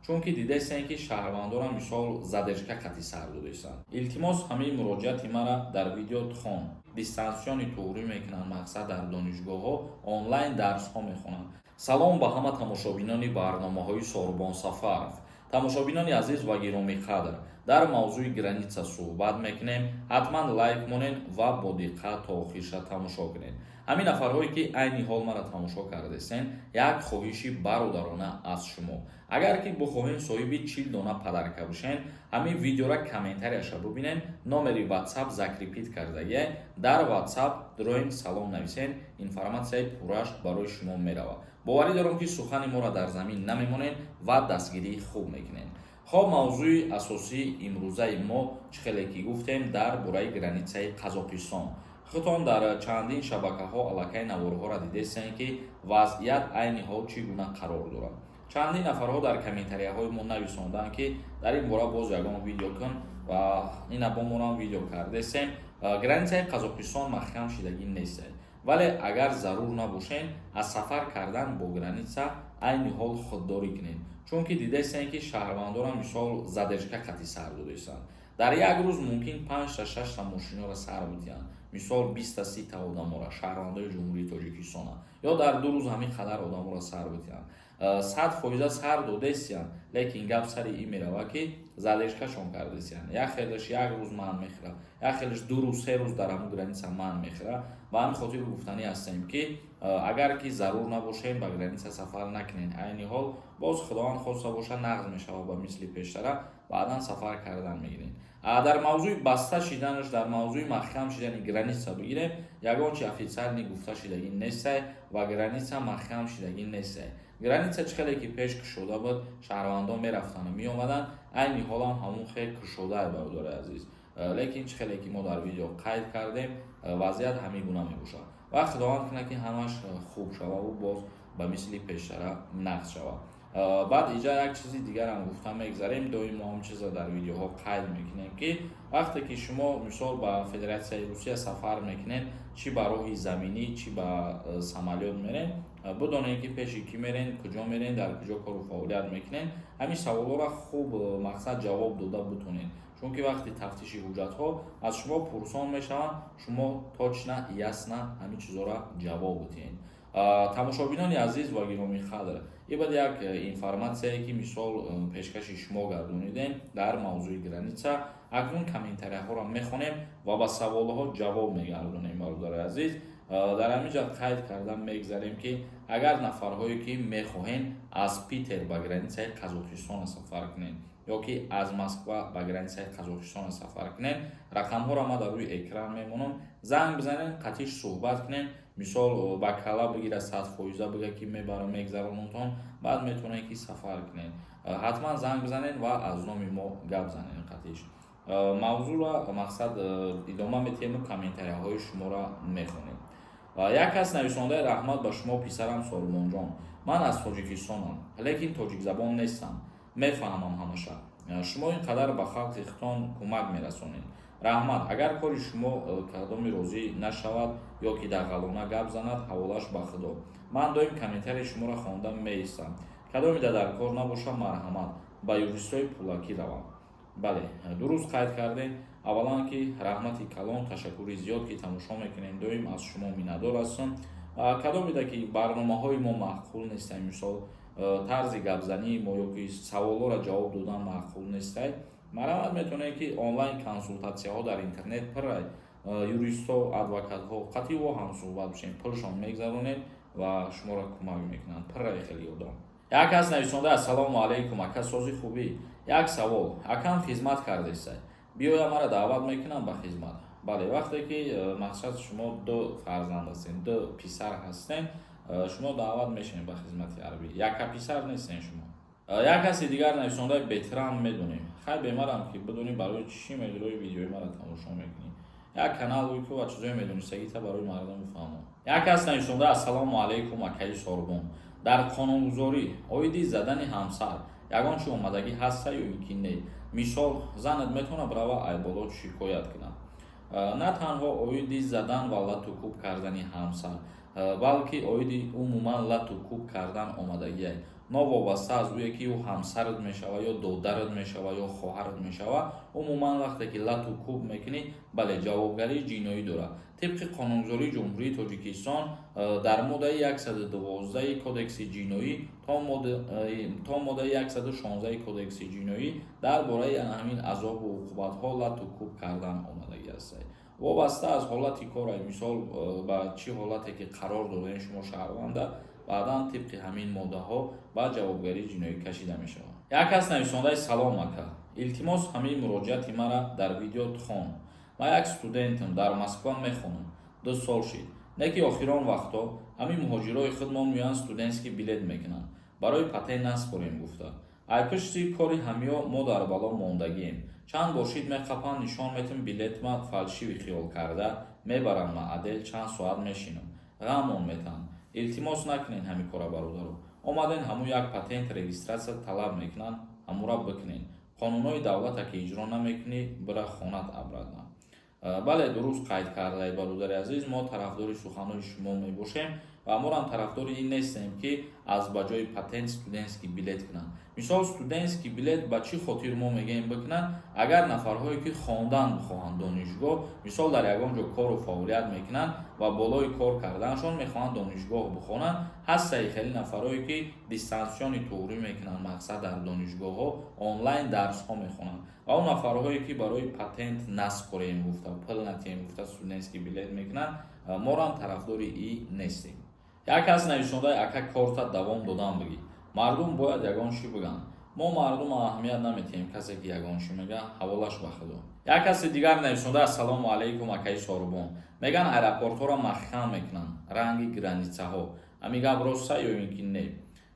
Чунки дидастем, ки шаҳрвандора, мисол, задержка қати сар додестанд. Илтимос, ҳамаи муроҷиати мара дар видео хон. Дистанционный туғрӣ мекунанд, мақсад, дар донишгоҳҳо онлайн дарсҳо мехонанд. Салом ба ҳама тамошобинони барномаҳои Сорбон Сафаров. Тамошобинони азиз ва гиромиқадр, дар мавзӯи граница суҳбат мекунем. Ҳатман лайк монед ва бо диққат то охирша тамошо кунед. Ҳамин нафарҳое, ки айни ҳол мара тамошо кардесен, як хоҳиши бародарона аз шумо: агар ки бихоҳем соҳиби 40 дона подарка бошен, ҳамин видеора комментарияша бубинен, номери WhatsApp закрепить кардагия, дар WhatsApp дроин, салом нависен, информатсияи пурраш барои шумо меравад. Боварӣ дорам, ки сухани моро дар замин намемонед ва дастгирии хуб мекунед. Хоб, мавзӯи асосии имрӯзаи мо, чӣ хеле ки гуфтем, дар бораи границаи Қазоқистон. Худтон дар чандин шабакаҳо аллакай наворҳоро дидестем, ки вазъият айни ҳол чӣ гуна қарор дорад. Чандин нафарҳо дар комментарияҳои мо нависонданд, ки дар ин бора боз ягон видео кун, ва ина бо монам видео кардесем. Границаи Қазоқистон маҳкам шидагӣ нест, вале агар зарур набошен, аз сафар кардан бо граница айни ҳол худдорӣ кунед, чунки дидастем, ки шаҳрвандора, мисол, задержка қати сар додестанд. Дар як рӯз мумкин панҷта, шашта мошиноро сар бидиҳанд, мисол, 20-та, 30-та одаморо, шаҳрвандои Ҷумҳурии Тоҷикистона, ё дар 2 рӯз ҳамин қадар одаморо сар бидиҳанд. 100% сар додестиянд, лекин гап сари ин меравад, ки задержкашон кардестиянд. Як хелаш як рӯз ман мехӯрад, як хелаш 2 рӯз, 3 рӯз дар ҳамун граница ман мехӯрад. Ба ҳамин хотир гуфтанӣ ҳастем, ки агар ки зарур набошем, ба граница сафар накунед айни ҳол. Боз, Худованд хоста бошад, нағз мешавад ба мисли пештара, баъдан сафар кардан мегирем. Дар мавзӯи баста шиданаш, дар мавзӯи маҳкам шидани граница бигирем, ягон чи официально гуфта шидагӣ нестай ва граница маҳкам шидагӣ нестай. Граница чӣ хеле ки пеш кушода буд, шаҳрвандон мерафтану меомаданд, айни ҳолам ҳамун хел кушодае, бародари азиз. Лекин чӣ хеле ки мо дар видео қайд кардем, вазъият ҳамин гуна мебошад ва Худованд кунад, ки ҳамаш хуб шававу боз ба мисли пештара нағз шавад. Баъд иҷа як чизи дигарам гуфта мегзарем. Доим мо ҳам чиза дар видеоҳо қайд мекунем, ки вақте ки шумо, мисол, ба Федератсияи Русия сафар мекунед, чӣ ба роҳи заминӣ, чӣ ба самолёт мерен, бидонед, ки пеши кӣ мерен, куҷо мерен, дар куҷо кору фаъолият мекунед. Ҳамин саволҳоро хуб, мақсад, ҷавоб дода бутонед, чунки вақти тафтиши ҳуҷҷатҳо аз шумо пурсон мешаванд, шумо точно, ясно ҳамин чизҳоро ҷавоб бидиҳед. Тамошобинони азиз ва гиромиқадр, ин баъд як информатсияе, ки, мисол, пешкаши шумо гардонидем дар мавзӯи граница. Акнун комментарияҳоро мехонем ва ба саволҳо ҷавоб мегардонем. Бародари азиз, дар ҳамин ҷа қайд кардан мегзарем, ки агар нафарҳое, ки мехоҳем аз Питер ба границаи Қазоқистона сафар кунед ё ки аз Москва ба границаи Қазоқистона сафар кунед, рақамҳоро ман дар рӯи экран мемонам, занг бизанед, қатиш суҳбат кунед. Мисол, ба кала бигира, 100% бига, ки мебарам, мегзаронумтон, баъд метавонед, ки сафар кунед. Ҳатман занг бизанед ва аз номи мо гап занед қатиш. Мавзӯъро, мақсад, идома метиҳему комментарияҳои шуморо мехонем. Як кас нависондаи: «Раҳмат ба шумо, писарам Сорбонҷон. Ман аз Тоҷикистонам, лекин тоҷикзабон нестам, мефаҳмам ҳамаша. Шумо ин қадар ба халқи хитон кӯмак мерасонед, раҳмат. Агар кори шумо кадоми розӣ нашавад ё ки дағалона гап занад, ҳаволаш ба Худо. Ман доим комментарияи шуморо хонда меистам. Кадомида дар кор набошам, марҳамат, ба юристҳои пулакӣ равам». Бале, дуруст қайд кардем. Аввалан, ки раҳмати калон, ташаккури зиёд, ки тамошо мекунем доим, аз шумо миннатдор ҳастам. Кадомида ки барномаҳои мо маъқул нестай, мисол, тарзи гапзании мо ё ки саволҳоро ҷавоб додан маъқул нестай, марҳамат, метавонед, ки онлайн консултатсияҳо дар интернет пуррай, юристҳо, адвокатҳо, қатъи во ҳамсӯҳбат бошем, пулшон мегзаронед ва шуморо кӯмак мекунанд. Пуррай хеле ёрдам. Як кас нависонда: «Ассалому алайкум, ака, сози, хубӣ? Як савол: акам хизмат кардесай, биёя, мара даъват мекунам ба хизмат?» Бале, вақте ки, мақсад, шумо ду фарзанд ҳастен, ду писар ҳастен, шумо даъват мешавед ба хизмати ҳарбӣ, яка писар нестен шумо. Як каси дигар нависонда: «Беҳтарам медонем». Хай, бемарам ки бидонӣ, барои чӣ мегирӯи видеои мара тамошо мекунӣ? Як канал ку ва чизои медонистагита барои мардум фаҳмо. Як кас нависонда: «Ассалому алайкум, акаи Сорбон. Дар қонунгузорӣ оиди задани ҳамсар ягон чи омадагӣ ҳаста ё ин ки не? Мисол, занат метавонад брава айболот шикоят кунад?» На танҳо оиди задан ва лату кӯб кардани ҳамсар, балки оиди умуман лату кӯб кардан омадагиай. Новобаста аз ӯе ки ӯ ҳамсарат мешава ё додарат мешава ё хоҳарат мешава, умуман вақте ки лату кӯб мекунӣ, бале, ҷавобгарии ҷиноӣ дорад. Тибқи қонунгузории Ҷумҳурии Тоҷикистон дар моддаи 112 Кодекси ҷиноӣ то моддаи 116 Кодекси ҷиноӣ дар бораи ҳамин азобу уқубатҳо, лату кӯб кардан омадагӣ аст. Вобаста аз ҳолати кора, мисол, ба чӣ ҳолате ки қарор додаем шумо шаҳрванда, баъдан тибқи ҳамин моддаҳо ба ҷавобгарии ҷиноӣ кашида мешавад. Як кас нависондаи: «Салом, ака, илтимос, ҳамин муроҷиати мара дар видео хон. Ман як студентам, дар Москва мехонам, 2 сол шид. Не ки охирон вақтҳо ҳамин муҳоҷирои худмон меоянд, студентский билет мекунанд, барои патент наспорем гуфта. Ай пушти кори ҳамиё мо дар бало мондагием. Чанд бор шид, меқапанд, нишон метим билетма, фальшивый хиёл карда мебаранд. Ма отдел чанд соат мешинам, ғамон метаҳанд. Илтимос, накунен ҳамин кора, бародаро. Омаден, ҳамун як патент регистрация талаб мекунанд, ҳамура бикунен. Қонунҳои давлата ки иҷро намекунӣ, бира хонат обратно». Бале, дуруст қайд кардаед, бародари азиз. Мо тарафдори суханҳои шумо мебошем ва морам тарафдори ин нестем, ки аз ба ҷои патент студентский билет кунанд. Мисол, студентский билет ба чӣ хотир мо мегӯем бикунанд? Агар нафарҳое ки хондан бихоҳанд донишгоҳ, мисол, дар ягон ҷо кору фаъолият мекунанд ва болои кор карданашон мехоҳанд донишгоҳ бихонанд. Ҳастаи хеле нафарҳое ки дистанционный туғрӣ мекунанд, мақсад, дар донишгоҳҳо онлайн дарсҳо мехонанд, ва он нафарҳое ки барои патент наспорем гуфта, пул натиҳем гуфта, студентский билет мекунанд, морам тарафдори и нестем. Як кас нависондаи: «Ака, корта давом додан бигӣ, мардум бояд ягон чӣ бигӯянд. Мо мардум аҳамият наметиҳем, касе ки ягон чӣ мега, ҳаволаш ба Худо». Як каси дигар нависонда: «Ассалому алайкум, акаи Сорубон. Меган, аэропортҳоро маҳкам мекунанд, ранги границаҳо. Ҳамин гап роста ё ин ки не?»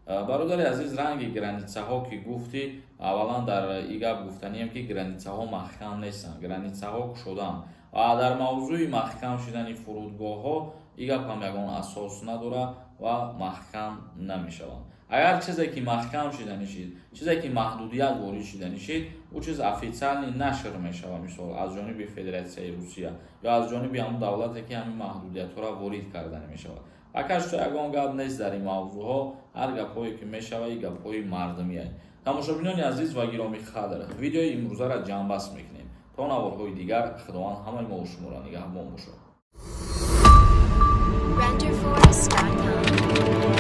Бародари азиз, ранги границаҳо ки гуфтӣ, аввалан дар и гап гуфтанием, ки границаҳо маҳкам нестанд, границаҳо кушодаанд. Ва дар мавзӯи маҳкам шудани фурудгоҳҳо и гап ҳам ягон асос надорад ва маҳкам намешаванд. Агар чизе ки маҳкам шиданӣ шид, чизе ки маҳдудият ворид шиданӣ шид, ӯ чиз официально нашр мешавад, мисол, аз ҷониби Федератсияи Русия ё аз ҷониби ҳамон давлате ки ҳамин маҳдудиятҳоро ворид карданӣ мешавад. Акашто ягон гап нест дар ин мавзӯъҳо. Ҳар гапҳое ки мешава, и гапҳои мардумие. Тамошобинони азиз ва гиромӣ қадр, видеои имрӯзаро ҷамъбаст мекунем. То наворҳои дигар, Худованд ҳамаи мо шуморо нигаҳбон бошад. Renderforest.com.